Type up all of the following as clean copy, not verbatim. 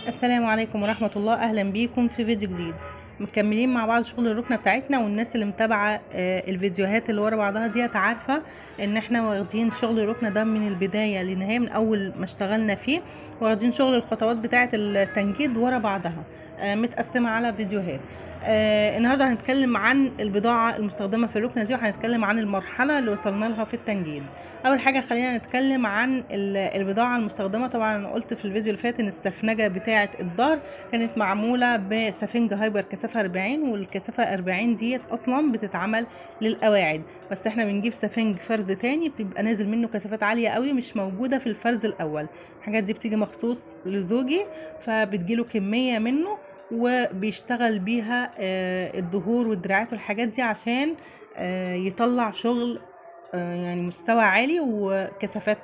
السلام عليكم ورحمة الله. أهلا بيكم في فيديو جديد. مكملين مع بعض شغل الركنة بتاعتنا، والناس اللي متابعة الفيديوهات اللي ورا بعضها ديت عارفة ان احنا واخدين شغل الركنة ده من البداية للنهاية، من اول ما اشتغلنا فيه واخدين شغل الخطوات بتاعة التنجيد ورا بعضها، متقسمة على فيديوهات. النهاردة هنتكلم عن البضاعة المستخدمة في الركنة دي، وهنتكلم عن المرحلة اللي وصلنا لها في التنجيد. اول حاجة خلينا نتكلم عن البضاعة المستخدمة. طبعا انا قلت في الفيديو اللي فات ان السفنجة بتاعة الدار كانت معمولة بسفنج هايبر كثافة 40، والكثافة 40 ديت اصلا بتتعمل للقواعد، بس احنا بنجيب سفنج فرز تاني بيبقى نازل منه كثافات عالية قوي مش موجودة في الفرز الاول. الحاجات دي بتيجي مخصوص لزوجي، فبتجيله كمية منه وبيشتغل بيها الدهور والدراعات والحاجات دي عشان يطلع شغل يعني مستوى عالي وكثافات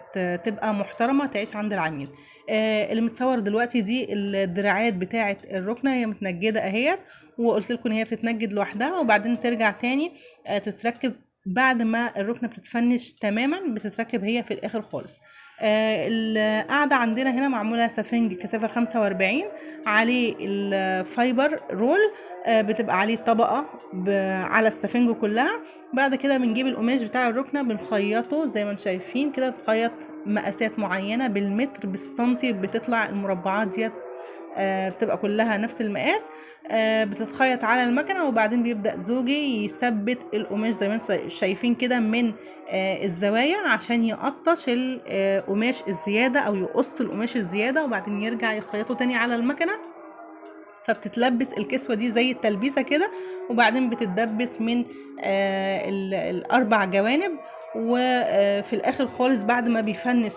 تبقى محترمة تعيش عند العميل. اللي متصور دلوقتي دي الدراعات بتاعة الركنة، هي متنجدة اهيت، وقلت لكم ان هي بتتنجد لوحدها وبعدين ترجع تاني تتركب بعد ما الركنة بتتفنش تماما، بتتركب هي في الاخر خالص. القاعدة عندنا هنا معمولة سفنج كثافة 45 عليه ال fiber roll، بتبقى عليه طبقة على السفنج كلها. بعد كده بنجيب القماش بتاع الركنة بنخيطه زي ما انتم شايفين كده، بنخيط مقاسات معينة بالمتر بالسنتي، بتطلع المربعات ديت، بتبقى كلها نفس المقاس، بتتخيط على المكنة. وبعدين بيبدأ زوجي يثبت القماش زي ما انتم شايفين كده من الزوايا عشان يقطش القماش الزيادة او يقص القماش الزيادة، وبعدين يرجع يخيطه تاني على المكنة. فبتتلبس الكسوة دي زي التلبيسة كده، وبعدين بتتدبس من الاربع جوانب. وفي الاخر خالص بعد ما بيفنش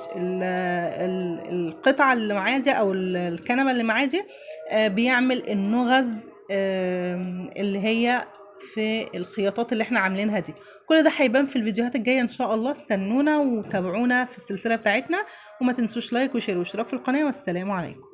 القطعة اللي معاه دي او الكنبة اللي معاه دي، بيعمل النغز اللي هي في الخياطات اللي احنا عاملينها دي. كل ده هيبان في الفيديوهات الجاية ان شاء الله. استنونا وتابعونا في السلسلة بتاعتنا، وما تنسوش like و share واشتراك في القناة، والسلام عليكم.